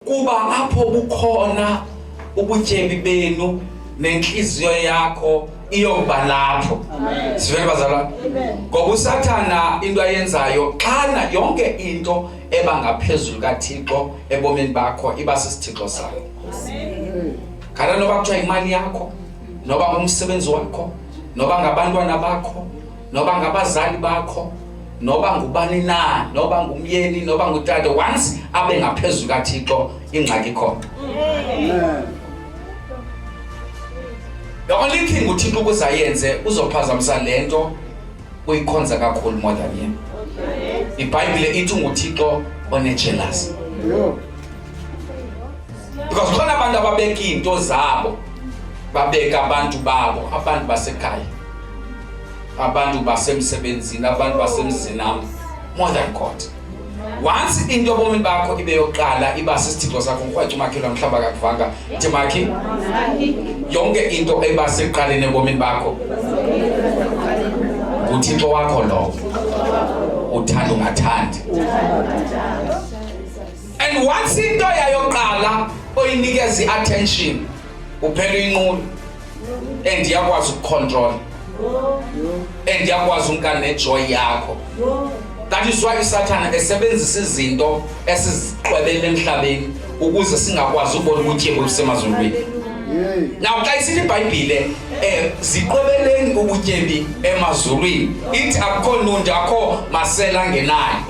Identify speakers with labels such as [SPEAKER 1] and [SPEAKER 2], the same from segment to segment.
[SPEAKER 1] Kuba apho bukhona ubutyebi benu nentliziyo yakho iyokuba lapho. Sivele bazalwane. Ngoba uSathana into ayenzayo xana yonke into eba ngaphezulu kaThixo ebomini bakho iba sisithixo sakho. Khala noba kuthiwa imali yakho, noba ngumsebenzi wakho, noba ngabantwana bakho, noba ngabazali bakho noba ngubani na noba ngumyeni noba ngutata once abe ngaphezu kaThixo ingxaki ikhona. The only thing uThixo ukuze ayenze uzophazamisa le nto uyikhonza kakhulu more than yena. IBhayibhile ithi unguThixo onejealousy. Because khona abantu ababeka iinto zabo babeka abantu babo abantu basekhaya abantu basemsebenzini abantu basemzinam more than God. Once into ebomini bakho ibe yokuqala iba sisithixo sakho ngikrweca umakhelwane mhlawumbi akakuvanga ithi makhi yonke into eba sekuqaleni ebomini bakho nguthixo wakho lowo uthanda ungathandi. And once into yayoqala oyinikeza i-attention uphela uyinqula and iyakwazi ukucontrol and iyakwazi umka nejoy yakho. That is why uSathana esebenzisa izinto esiziqwebele emhlabeni ukuze singakwazi ubona ubutyebi obusemazulwini. Now xa isithi iBhayibhile ziqwebeleni ubutyebi emazulwini, ithi akukho nundu akho masela angenayo.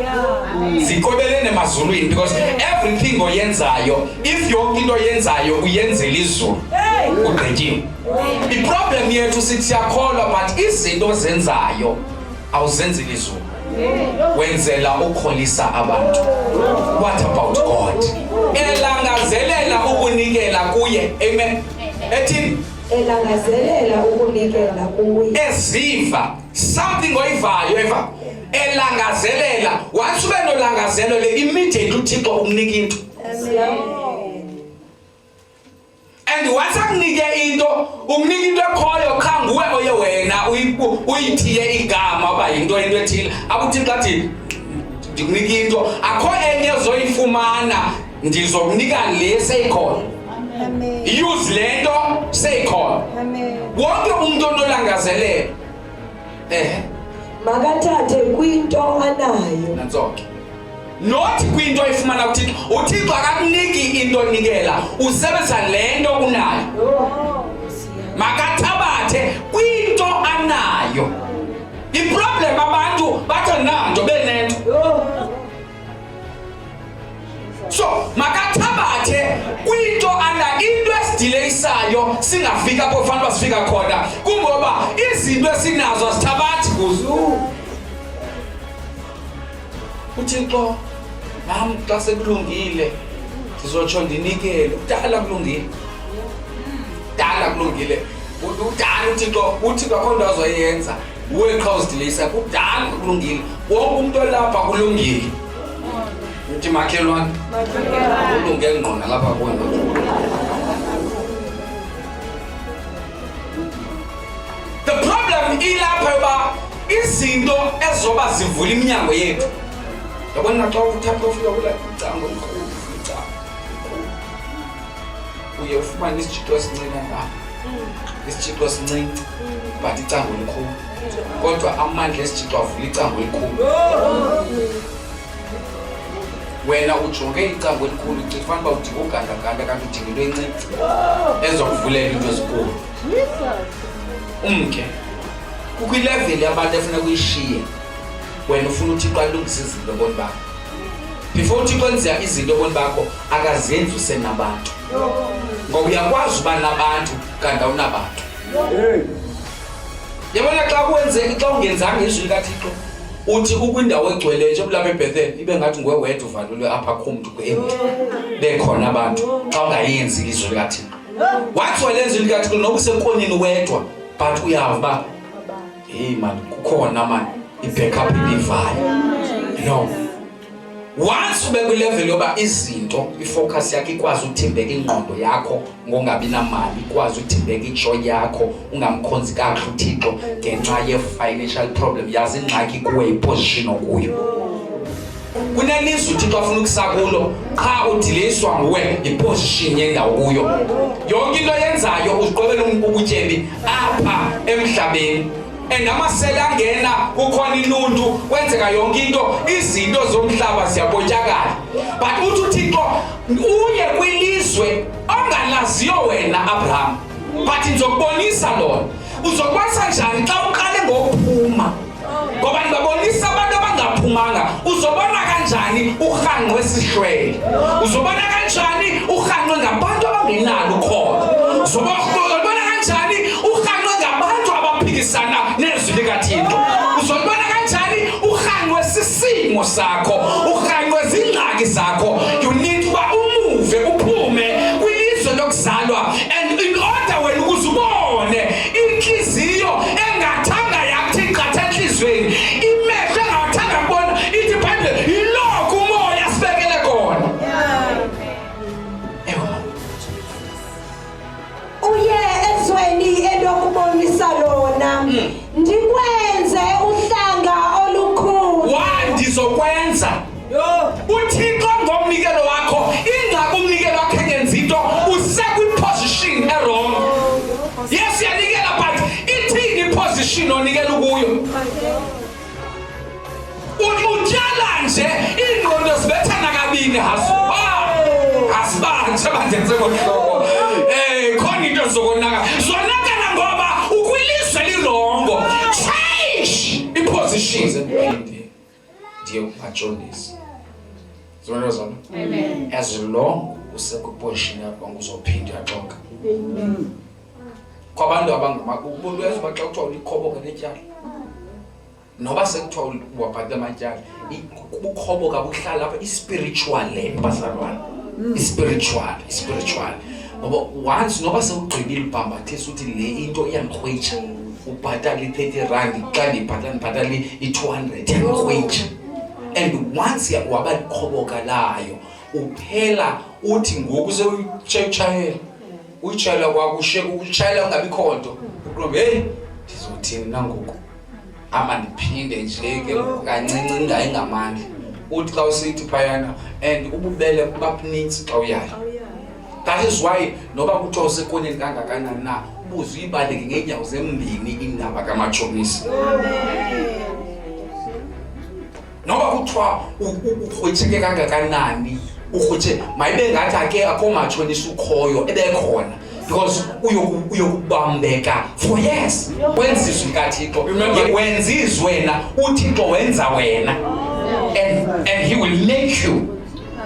[SPEAKER 1] Ziqwebeleni emazulwini because everything oyenzayo, if yonke into oyenzayo uyenzela izulu, ugqityiwe. Iproblem yethu sithi siyakholwa but izinto ozenzayo awuzenzeli izulu, wenzela ukukholisa abantu. What about God? Elangazelela ukunikela kuye. Amen. Ethini?
[SPEAKER 2] Elangazelela ukunikela kuye.
[SPEAKER 1] Eziva something oyivayo eva elangazelela. Once ube nolangazelelo le immediately uThixo ukunika into. And once akunike into, ukunika into ekhoyo qha nguwe oye wena uyithiye igama uba yinto into ethile. Akuthixo athi ndikunika into, akho enye ozoyifumana, ndizokunika le seyikhona. Use le nto seyikhona. Wonke umuntu onolangazelelo.
[SPEAKER 2] Makathathe kwinto anayo.
[SPEAKER 1] Nantso ke. Not kwinto ayifumana kuThixo. UThixo akakuniki into onikela, usebenzisa le nto unayo. Makathabathe kwinto anayo. Iproblem abantu bathi nanto benento. So makathabathe kwinto ana into esidileyisayo singafika apho fanele uba sifika khona kungoba izinto esinazo asithabathi kuzo. UThixo nam xa sekulungile ndizotsho ndinikele. Kudala kulungile, kudala kulungile, kudala uThixo uThixo akho nto azoyenza nguwe qha uzidileyisa. Kudala kulungile, wonke umntu olapha kulungile. Uthi makhelwane ulunge ngqo nalapha kuwe. The problem ilapha yoba izinto ezoba zivula iminyango yethu. Yabona xa uthatha ufika kula icango elikhulu, icango elikhulu, uye ufumane isijito esincinci ngapha, isijito esincinci but icango likhulu, kodwa amandla esijito avula icango elikhulu. Wena ujonge icango elikhulu ucinga fanele uba udinga ugandaganda, kanti udinga into encinci ezokuvulela into ezinkulu. Umke kukho ilevel yabantu efuna kuyishiye. Wena ufuna uThixo alungise izinto ebomini bakho. Before uThixo enza izinto ebomini bakho akazenzi usenabantu, ngoba uyakwazi uba nabantu kanti awunabantu. Yabona xa kwenzeka xa ungenzanga izwi likaThixo uthi ukwindawo egcweleyo nje kulapha eBethel ibe ngathi nguwe wedwa uvalelwe apha akho mntu kwemntu bekhona abantu xa ungayenzi ilizwi likaThixo. Once walenza izwi likaThixo noba usekonini wedwa but uyava uba hey man kukhona man i-backup endiyivayo. No. Once ube kwilevel yoba izinto ifocus yakho ikwazi uthembeka ingqondo yakho ngongabi namali, ikwazi uthembeka ijoy yakho ungamkhonzi kakuhle uThixo ngenxa ye-financial problem, yazi ingxaki kuwe iposition okuyo. Kunelizwe uThixo afuna ukusa kulo, qha udiliswa nguwe yiposition yendawo kuyo. Yonke into oyenzayo uziqobela ubutyebi apha emhlabeni. And amasele angena, kukhona iluntu, kwenzeka yonke into, izinto zomhlaba ziyabotyakala. But uthi uThixo uye kwilizwe ongalaziyo wena Abraham, but ndizokubonisa lona. Uzokubonisa njani xa uqale ngokuphuma? Ngoba ndibabonisa abantu abangaphumanga. Uzobona kanjani urhanqwe sihlwele? Uzobona kanjani urhanqwe ngabantu abangenalo ukholo? Uzobona kanjani urhanqwe ngabantu abaphikisana nezwi likaThixo? Uzobona kanjani urhanqwe sisimo sakho, urhanqwe zingxaki zakho? You need uba umuve, uphume kwilizwe lokuzalwa, and in order wena ukuze ubone inhliziyo engathanga yakuthi qatha enhliziyweni, imehlo engathanga kubona, ithi iBhayibhile yilokhu umoya sibekele kona. Ewe.
[SPEAKER 2] Uye ezweni endokubonisa lona, ndikwenze uhlanga olukhulu.
[SPEAKER 1] Wa ndizokwenza uThixo ngomnikelo wakho. Ingxaki umnikelo wakho engenza into, usekwiposition e-wrong. Yes, uyanikela, but ithini iposition onikela ukuyo? Utyala nje, iingqondo zibethana kabini. Hasiba hasiba nje bandenze ngohloko, khona into zokonaka zonakala ngoba ukwilizwe li-wrong. Change ipositions. Ndiye kumatshonisa zona zona. As long usekwiposition yakho, uzophinda uyaxoka kwabantu abangama. Uyazi uba xa kuthiwa ulikhoboka letyala, noba sekuthiwa wabhatala amatyala, ubukhoboka buhlala apha. I-spiritual le, bazalwane, i-spiritual, i-spiritual, ngoba once noba sewugqibile ubhambathisa, uthi le into iyandikrwitsha, ubhatala i-30 rand, xa ndiyibhatala ndibhatala i-200, iyandikrwitsha. And once waba likhoboka layo, uphela uthi ngoku sewutshayela, uyitshayela kwakho, ushiyeka utshayela kungabikho nto, uqombe, heyi, ndizothini nangoku? Ama ndiphinde nje ke kancinci, ingayi ngamandla. Uthi xa usithi phayana, and ububele buba bunintsi xa uyayo. That is why noba kuthiwa usekoneni kangakanani na, ubuze uyibaleke ngeenyawo zembini indaba kamatshonisi. Noba kuthiwa ukrwitsheke kangakanani, ukrwitshe, mayibe ngathi ake akho matshonisa ukhoyo ebekhona, because uyokubambeka for years. Wenza izwi likaThixo, wenza izwi wena, uThixo wenza wena, and he will make you.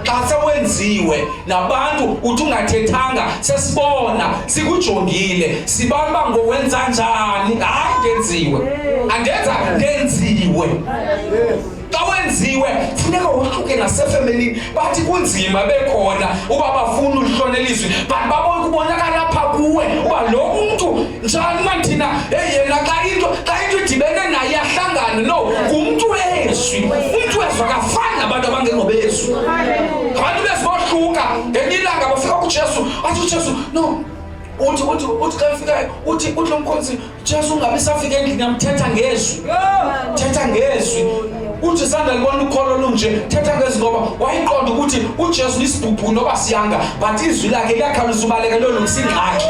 [SPEAKER 1] Xa sewenziwe nabantu, uthi ungathethanga, sesibona sikujongile, sibona uba ngowenza njani. Hayi, ndenziwe, andenza, ndenziwe. Xa wenziwe funeka wohluke nasefemelini. Bathi kunzima bekhona uba bafuna uhlonela izwi, but babona kubonakala apha kuwe uba lo mntu njani manthina. Hey, yena xa into idibene naye iyahlangana. No, ngumntu wezwi. Umntu wezwi akafani nabantu abangengobezwi. Abantu bezwi bohluka. Ngenye ilanga bafika kuJesu, athi uJesu no, uthi xa efikayo, uthi lo mkhonzi, Jesu, ungabi safika endlini yam, thetha ngezwi, thetha ngezwi. Uthi sanda libona ukholo lunje, thetha ngezwi, ngoba wayiqonda ukuthi uJesu lisibhubhu noba siyanga, but izwi lakhe liyakhawuleza ubaleka liyolungisa ingxaki.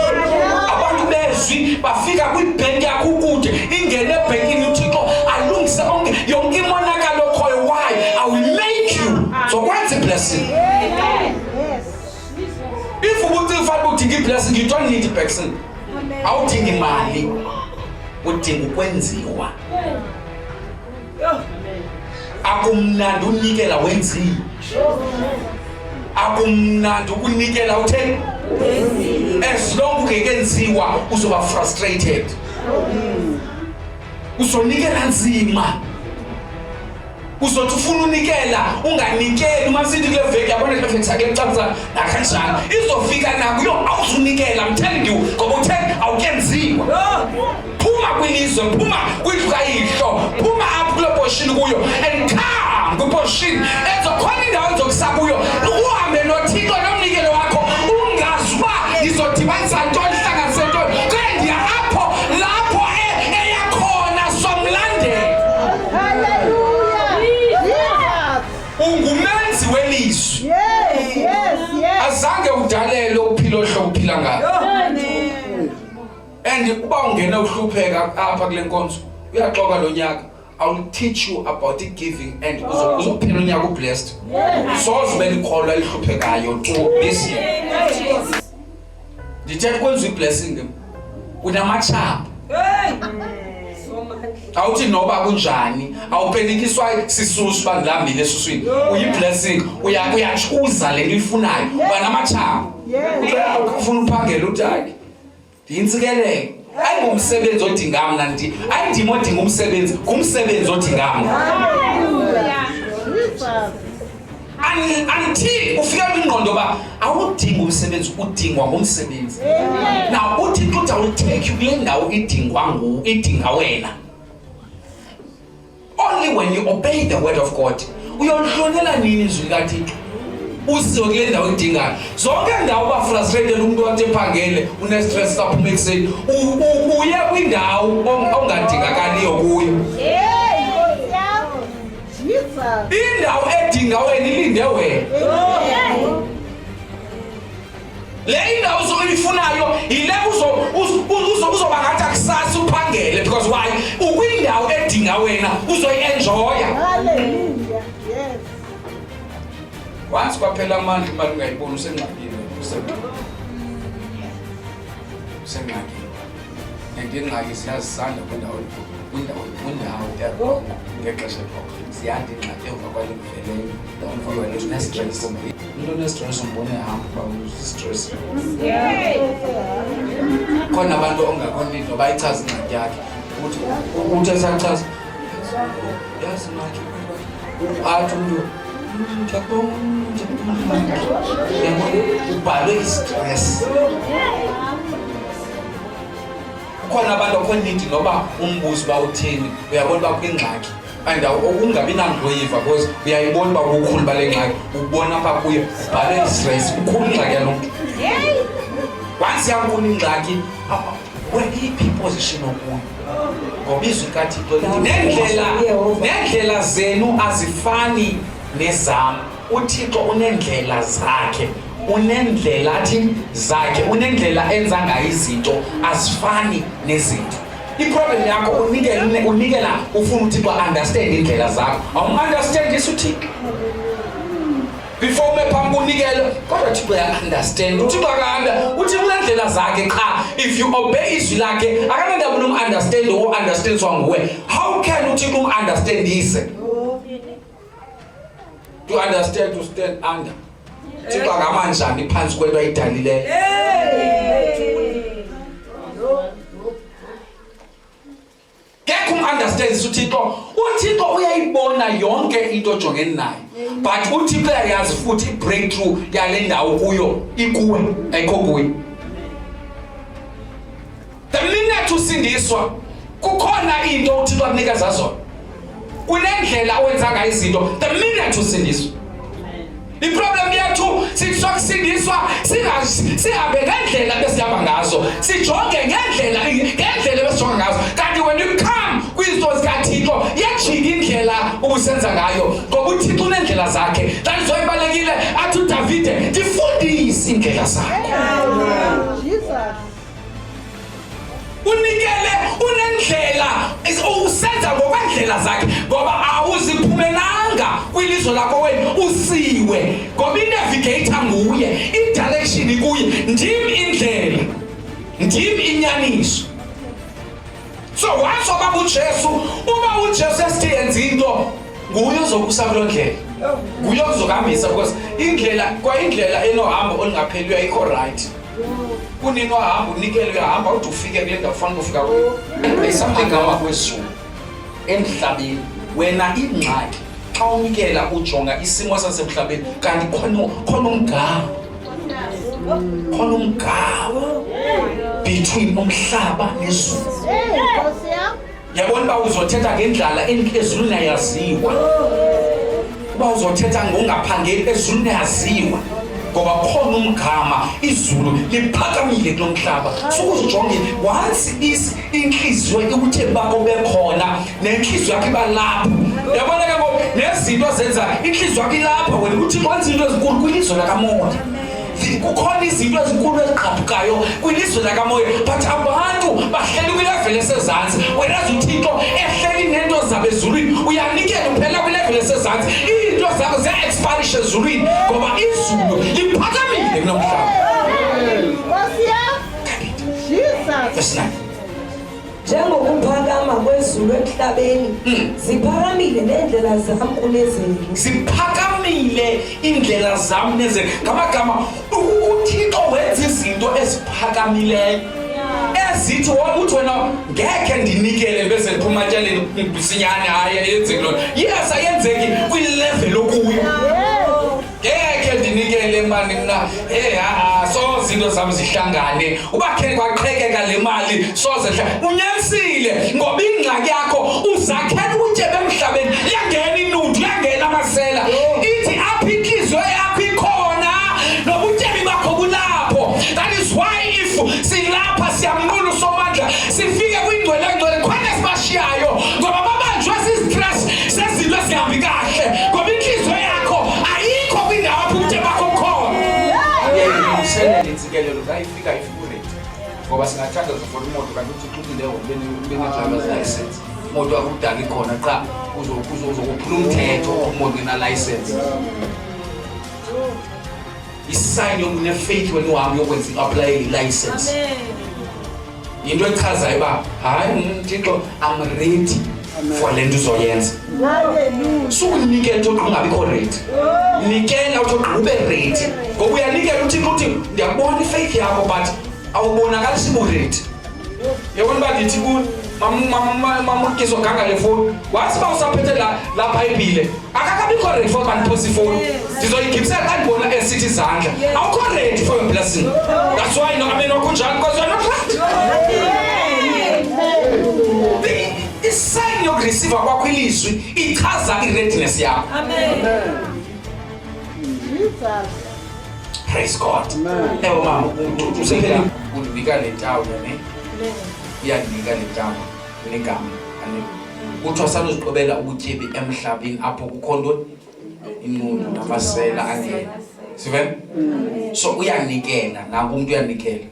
[SPEAKER 1] Abantu bezwi bafika kwibhenki yakho ukude ingene ebhenkini, uThixo alungise onke yonke imonakalo okhoyo. Why? I will make you, zokwenza iblessing. If ubucinga ufanele udinga iblessing, you don't need iblessing. Awudingi imali, udinga ukwenziwa. Akumnandi unikela wenziwe, akumnandi ukunikela utheni. As long ungekenziwa, uzoba frustrated, uzonikela nzima, uzothi ufuna unikela unganikeli. Uma sithi kule veki, yabona kule veki sakule caca nakanjani izofika nakuyo, awuzunikela. I'm telling you, ngoba uthe awukenziwa. Phuma kwilizwe, phuma kwindlu kayihlo, phuma apho kule position kuyo and come kwiposition ezokhona, indawo enzokusa kuyo, uhambe noThixo nomnikelo wakho. Ungazi uba ndizodibanisa ntoni, hlanganise ntoni, kwaye ndiya apho lapho eyakhona, somlandela. udalelwe uphila ohlobo uphila ngalo. And uba ungena uhlupheka apha kule nkonzo, uyaxoka lo nyaka. I will teach you about giving and uzophela unyaka ublessed. Soze ube likholwa elihluphekayo tu this year. Ndithetha kwenziwa iblessing ke. Unamatshamba. Awuthi noba kunjani, awupenikiswa sisusu uba ndilambile esuswini. Uyi-blessing, uyatshuza le nto uyifunayo. Uba namatshamba. Ufuna uphangela uthi hayi. Ndiyintsikelelo. Ayingumsebenzi odinga mna ndi, ayindim odinga umsebenzi, ngumsebenzi odinga mna. Until ufike kwingqondo yoba awudingi umsebenzi, udingwa ngumsebenzi. Now uThixo uthi I will take you kule ndawo idingwa ngu, idinga wena. Only when you obey the word of God. Uyolihlonela nini izwi likaThixo? Usiwe kule ndawo idingayo. Zonke ndawo uba frustrated umuntu wathi ephangele, une-stress saphuma ekuseni. Uye kwindawo ongadingakaliyo kuyo. Indawo edinga wena ilinde wena. Le indawo uzoyifunayo yile uzoba ngathi akusasa uphangele because why? Ukwindawo edinga wena uzoyi-enjoya.
[SPEAKER 2] Hallelujah. Yes.
[SPEAKER 1] Once kwaphela amandla imali ungayiboni usengxakini. Usengxakini. And iingxaki ziyazisanda kwindawo kwindawo kwindawo erongo ngexesha erongo. Ziyanda iingxaki emva kwale kuveleyo. Umvuyo unestress. Umntu onestress umbona ehamba uba usistress. Khona abantu ongakhona noba ayichaze ingxaki yakhe. Uthi uthi esachaza. Yazi ingxaki athi umntu ubhalwe istress. Kukhona abantu akho nidi noba umbuzo uba utheni, uyabona uba kwingxaki and ungabi nanto yiva because uyayibona uba ubukhulu bale ngxaki ubona apha kuye ubhalwe istress, ukhulu ingxaki yalo mntu. Once yankulu ingxaki, iyiphi iposition okuyo? Ngoba izwi likaThixo lithi neendlela zenu azifani nezam. UThixo uneendlela zakhe, uneendlela athi zakhe, unendlela enza ngayo izinto azifani nezinto. Iproblem yakho unikela ufuna uThixo understand indlela zakho. Awum-understandisi uThixo. Before ume phambi kunikele, kodwa uThixo uya-understand. UThixo akahamba, uThixo unendlela zakhe qha. If you obey izwi lakhe, akanandaba unom-understand o-understandiswa nguwe. How can uThixo um-understandise? To understand, to stand under. Thixo angama njani phantsi kwento ayidalileyo? Ngekho um-understandisa uThixo. UThixo uyayibona yonke into ojongene nayo. But uThixo uyayazi futhi i-breakthrough yale ndawo kuyo ikuwe, ayikho kuye. The minute usindiswa, kukhona into uThixo akunikeza zona. Kunendlela owenza ngayo izinto the minute usindiswa. Iproblem yethu sithi sokusindiswa sihambe ngendlela besihamba ngazo, sijonge ngendlela besijonga ngazo. Kanti when you come kwizinto zikaThixo, yajika indlela ubusenza ngayo, ngoba uThixo uneendlela zakhe. That is why ibalulekile athi uDavide, ndifundise iindlela zakho.
[SPEAKER 2] Jesus.
[SPEAKER 1] Unikele unendlela, usenza ngokwendlela zakhe, ngoba awuziphumelanga kwilizwe lakho wena, usiwe ngoba inavigator nguye, i-direction kuye. Ndim indlela, ndim inyaniso. So once wabamba uJesu, uba uJesu esithi yenza into, nguye ozokusa kuloo ndlela, nguye ozokuhambisa, because indlela kwa indlela enohambo olungapheliyo ayikho right. Kunini wahamba unikele, uyahamba ude ufike kule ndawo ufanele ufika kuyo. There's something ngama kwezulu emhlabeni. Wena ingxaki xa unikela ujonga isimo sasemhlabeni, kanti khona umgama, khona umgama between umhlaba nezulu. Yabona uba uzothetha ngendlala ezulwini ayaziwa, uba uzothetha ngongaphangeli ezulwini ayaziwa, ngoba khona umgama, izulu liphakamile kulo mhlaba. Sukuzijonge once is inhliziyo ikuthe bakho bekhona nenhliziyo yakho iba lapho. Yabona ke ngoku nezinto zenza inhliziyo yakho ilapha wena, uThixo wenza into ezinkulu kwilizwe lakamoya. Kukhona izinto ezinkulu ezigqabhukayo kwilizwe lakamoya, but abantu bahleli kwileveli esezantsi, whereas uThixo ehleli neento zabo ezulwini. Uyanikela, uphela kwileveli esezantsi, iinto zakho ziya-expirisha ezulwini ngoba izulu liphakamile kunomhlaba.
[SPEAKER 2] Nkosi yam. Jesus.
[SPEAKER 1] Verse 9.
[SPEAKER 3] Njengokuphakama kwezulu emhlabeni, ziphakamile neendlela zam kunezenu.
[SPEAKER 1] Ziphakamile iindlela zam nezenu. Ngamagama, uThixo wenza izinto eziphakamileyo ezithi uthi wena ngekhe ndinikele bese ndiphuma tyaleni msinyane. Hayi, ayenzeki loo nto. Yes, ayenzeki kwilevel okuyo. Ngekhe ndinikele mani mna, hey, ha-a, soze into zam zihlangane, uba khe kwaqhekeka le mali soze unyanisile, ngoba ingxaki yakho uzakhela ubutyebe emhlabeni. Yangena inundu, yangena amasela. Ithi apho intliziyo yakho ikhona, nobutyebi bakho bulapho. That is why if silapha siyamnqula uSomandla, sifike kwingcwele ngcwele, khona sibashiyayo ngoba babanjwe sizistress sezinto ezingahambi kahle, ngoba intliziyo yakho ayikho kwindawo apho ubutyebi bakho bukhona. Uyayilungiselela intsikelelo, xa ifika ifika uready, ngoba singathandaza for imoto, kanti uThixo ulinde wena ube ne-driver's license. Imoto akudala ikhona, qha uzokuphula umthetho imoto ngena-license. Isign yokuba une-faith wena uhambe uyokwenza i-applyele i-license yinto echazayo uba hayi, Thixo, I'm ready for le nto uzoyenza.
[SPEAKER 2] Hallelujah.
[SPEAKER 1] Sukunikela uThixo ungabikho ready. Nikela uThixo ube ready, ngoba uyanikela, uThixo uthi ndiyakubona ifaith yakho, but awubonakalisi ubuready. Yabona uba ndithi kuni, mamurkiso ganga le fowuni, wathi uba usaphethe la bhayibhile, akakabikho ready for uba ndiphose ifowuni, ndizoyigibisela xa ndibona esithi izandla. Awukho ready for your blessing. That's why no amen wakho njalo, because you're not ready. Isign yokureceiva kwakho ilizwi ichaza i-readiness yakho.
[SPEAKER 2] Jesus.
[SPEAKER 1] Praise God. Ewe mama, usephela undinika le tawula ne, uyandinika le tawula negama ane kuthiwa sanuziqobela ubutyebi emhlabeni apho kukho ntoni? Inqundu namasela angena. Sivene? So uyanikela, nanku umntu uyanikela.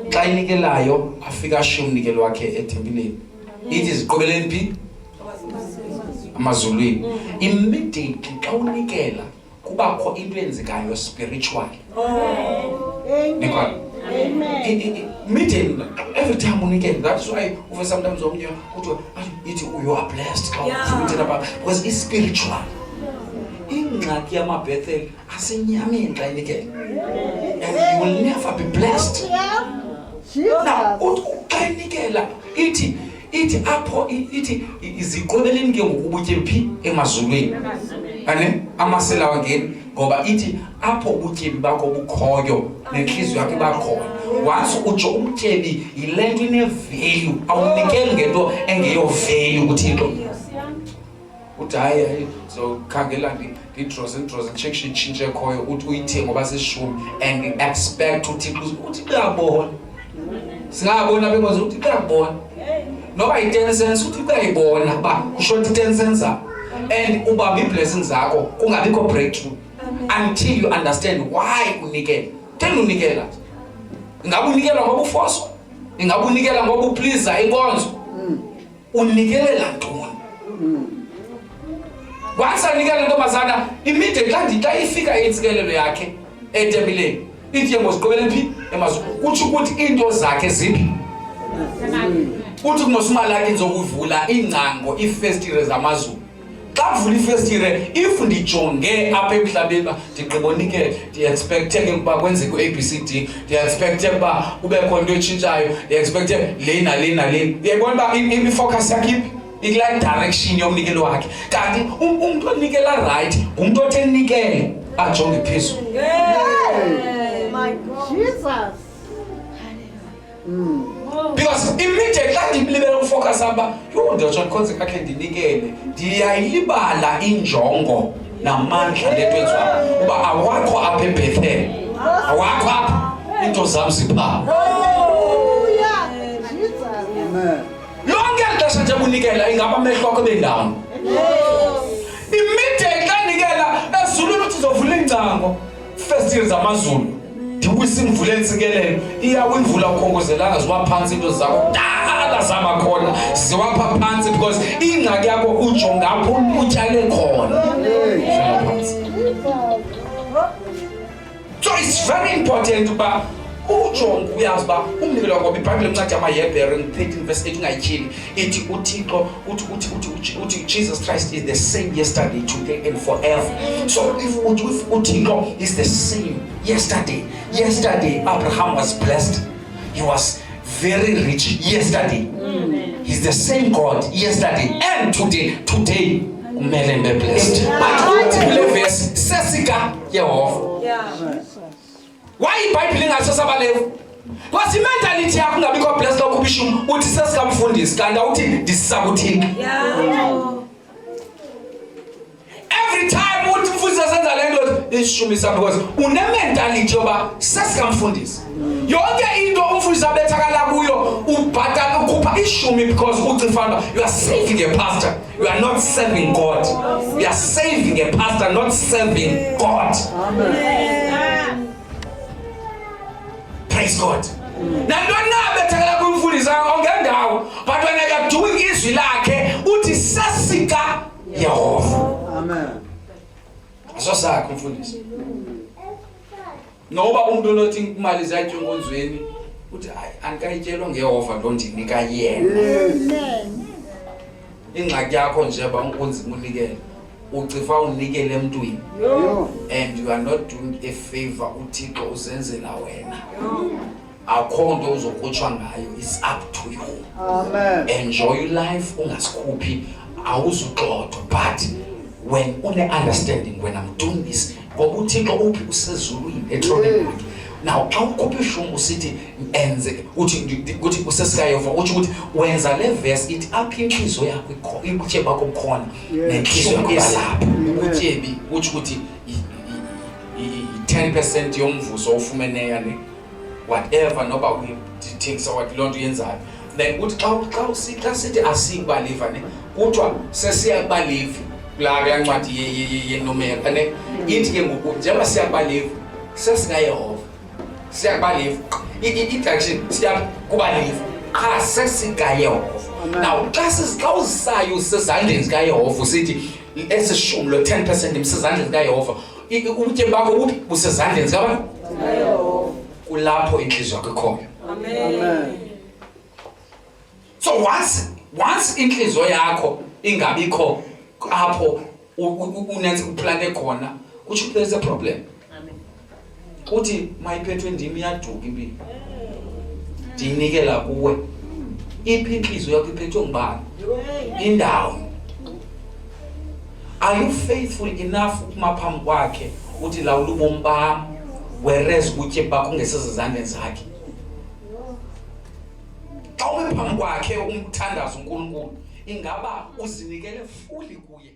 [SPEAKER 1] Xa inikelayo afika ashiye umnikelo wakhe etempileni, ithi ziqobeleni phi? Amazulwini. Immediately xa unikela kubakho into eyenzekayo spiritually.
[SPEAKER 2] Amen.
[SPEAKER 1] Nikhona?
[SPEAKER 2] Amen.
[SPEAKER 1] Immediately, every time unikela, that's why uve sometimes omnye kuthiwa ithi you are blessed xa ufuna apha, because it's spiritual. Ingxaki yamaBethel asenyameni xa inikela, and you will never be blessed.
[SPEAKER 2] Yeah.
[SPEAKER 1] Now
[SPEAKER 2] Jesus.
[SPEAKER 1] uthi xa inikela ithi apho ithi iziqobeleni ke ngoku ubutyebi phi? Emazulwini ane amasela wangeni, ngoba ithi apho ubutyebi bakho bukhoyo nentliziyo yakho iba khona. Once utsho umtyebi yile nto ine-value, awunikeli ngento engeyo-value kuThixo. Uthi hayi hayi, zokhangela ndidrose ndidrose nditshekishe itshintshe ekhoyo, uthi uyithenge ngoba sishumi and expect uThixo. Uthi uyabona, singabona benkonzo, uthi uyabona noba yi-10 cents, uthi uyayibona uba kushota i-10 cents apha, and ubamba ii-blessings zakho kungabikho breakthrough until you understand why unikela. Theni unikela? Ingabe unikela ngoba ufoswa? Ingabe unikela ngoba upliza inkonzo? Unikelela ntoni? Once anikela intombazana, immediately xa ifika intsikelelo yakhe etempileni, ithi ke ngoziqobele phi? Emazulu. Kutsho ukuthi iinto zakhe ziphi? Uthi kunosumalaki, ndizokuvula iingcango, iifestire zamazulu. Xa kuvula ifestire, if ndijonge apha emhlabeni uba ndigqibonikele, ndiexpecte ke ukuba kwenzeke u-A B C D, ndiexpecte ukuba kubekho into etshintshayo, ndiexpecte le nale nale, uyayibona uba ifocus yakho iphi? Ikulaa direction yomnikelo wakhe. Kanti umntu onikela right ngumntu othe nikele ajonge phezulu.
[SPEAKER 2] My Jesus.
[SPEAKER 1] Because immediately xa ndilibele ufocus apha, yho, ndiyotsho ndikhonze kakhe, ndinikele, ndiyayilibala injongo namandla lento enziwa uba awakho apha eBethel, awakho apha, iinto zam ziphaa.
[SPEAKER 2] Hallelujah. Jesus.
[SPEAKER 4] Amen.
[SPEAKER 1] Lonke eli xesha nje bunikela, ingaba amehlo akho ebendawoni? Immediately xa nikela ezulwini, uthi uzovula iingcango, festile zamazulu, ndiwele. Iwisa imvula entsikelelo, iyawa imvula ukhongozelanga, ziwa phantsi into zakho kudala zaba khona, ziwapha phantsi because ingxaki yakho ujonga apho utyale khona. Ziwa phantsi. So it's very important uba ujonge uyazi uba umnikelo wakho, ngoba iBhayibhile incwadi yamaHebhere 13 verse 8 ungayityhili, ithi uThixo uthi uthi uthi uthi Jesus Christ is the same yesterday, today and forever. So if uThixo is the same yesterday, yesterday Abraham was blessed, he was very rich yesterday. He's the same God yesterday and today. Today kumele ndibe blessed. But uthi kule verse sesika Yehova. Why iBhayibhile ingathi sesabalevi? Because imentality yakho ungabikho blessed lokhu ubishumi uthi sesikamfundisi kanti awuthi ndisisa kuThixo. Every time uthi umfundisi esenza le nto ishumi sam because unementality yoba sesikamfundisi. Yonke into umfundisi abethakala kuyo ubhatala ukhupha ishumi because ucifana you are saving a pastor, you are not serving God. You are saving a pastor, not serving God. Amen. Praise God. Nantoni na bethakala kumfundisi ongendawo, but when you are doing izwi lakhe uthi sesika Yehova.
[SPEAKER 4] Amen.
[SPEAKER 1] Asosakho umfundisi. Noba umuntu onothi imali ziyatya enkonzweni uthi hayi andikayityelwa ngeYehova lo ndinika yena.
[SPEAKER 2] Amen.
[SPEAKER 1] Ingxaki yakho nje ba unzima unikele. Ucifa unikele emntwini. And you are not doing a favor, uThixo uzenzela wena. Akho nto uzokutshwa ngayo, it's up to you.
[SPEAKER 4] Amen.
[SPEAKER 1] Enjoy your life ungasikhuphi, awuzuxothwa, but when une understanding when I'm doing this, ngoba uThixo uphi usezulwini etroneni yakhe. Now xa ukhupha ishumi usithi enze uthi uthi usesikaYehova, utsho ukuthi wenza le verse ithi apha intliziyo yakho ubutyebi bakho bukhona nentliziyo yakho balapha. Ubutyebi utsho ukuthi i-10% yomvuzo ofumeneyo ne whatever, noba uyithengisa what loo nto uyenzayo. Then uthi xa sithi asiyikubaliva ne kuthiwa sesiya kubalivi kulaa ncwadi yeNumeri ne ithi ke ngoku njengoba siya kubalivi sesikaYehova, siya kubalivi i-direction siya kubalivi qha sesikaYehova. Now xa uzisayo usezandleni zikaYehova usithi esi shumi lo 10% msezandleni zikaYehova, ubutyebi bakho buphi? Busezandleni zikabani? Kulapho intliziyo yakho ikhoyo.
[SPEAKER 4] Amen.
[SPEAKER 1] So once intliziyo yakho ingabikho apho unenze uplante khona, kutsho there is a problem. Uthi mayiphethwe ndim iyaduka impilo. Ndiyinikela kuwe. Iphi intliziyo yakho iphethwe ngubani? Indawo. Are you faithful enough ukuma phambi kwakhe uthi lawula ubomi bam, whereas ubutyebi bakho ungesezandleni zakhe? Xa ume phambi kwakhe umthandazo uNkulunkulu, ingaba uzinikele fully kuye?